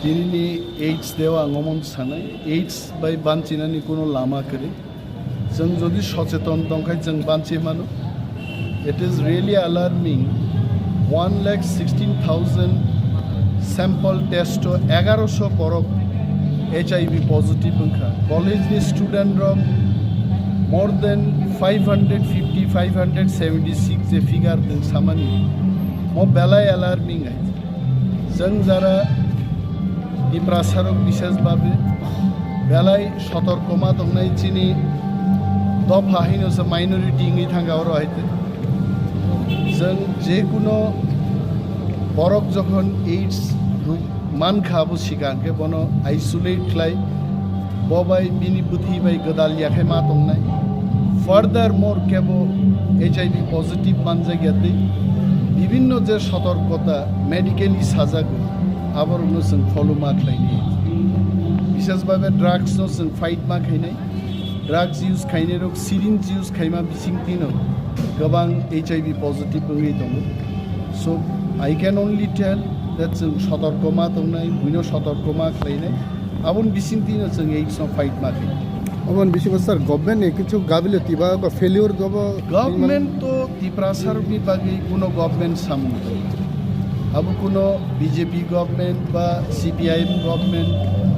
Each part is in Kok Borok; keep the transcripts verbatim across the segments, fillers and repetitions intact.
Tinini AIDS deo ang omo sanai, AIDS bai banchinani kuno lama kwrwi. Chwng jodi socheton tongkhai chwng banchi mano. It is really alarming. One lakh sixteen thousand sample test o egaroso borok H I V positive wngkha. College ni student rok more than five hundred fifty, five hundred seventy six je figure tong samani mo belai alarming hai. Chwng jara Tiprasarok bisesbabe belai sotorkoma tongnai chini dopha haino se minority wngwi thangkha oro haite. Chwng jekuno borok jokhon AIDS ruk mankha abo sikha hwnkhe bono isolate khlai bo bai bini bwthwi bai gwdal yakhe ma tongnai. Furthermore kebo H I V positive manjak ya tei bibinno je sotorkota medically sajago aborokno chwng follow ma khlainai. Bisesbabe drugs no chwng fight ma khainai. Drugs use khainai rok syringe use khaima bisingtwino kwbang H I V positive wngwi tongo. So I can only tell that chwng sotorkoma tongnai, buino sotorkoma khlainai. Aboni bisingtwino chwng AIDS no fight ma khainai. Oboni bisingo sir, government ni kichu gabilo tiba ba failure gobo? Government to Tiprasarokni bagwi kuno government samung tong. Abo kuno B J P government ba C P I M government,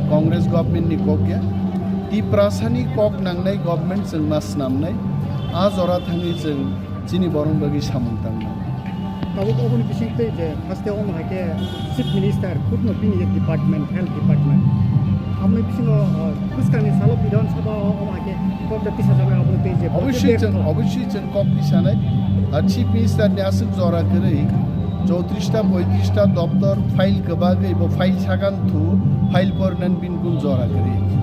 Congress government ni kok ya. Tiprasani kok nangnai government chwng ma snamnai. A jora thangwi chwng chini borok bagwi samung tangnai. Tabuk oboni bisingtwi je haste omo hai khe Chief Minister khudno bini ye department, health department. Aboni bisingo, uh, bwskangni salo Bidhan Sabha o omo hai khe kok da tisa jabai aboni tei je Obviously budget chwng, kok. Obviously chwng kok tisanai. Ar Chief Minister ni aswk jora kwrwi chowtris ta, poitris ta doptor file kwbagwi bo file sagan thu file pornan bin kun jora kwrwi.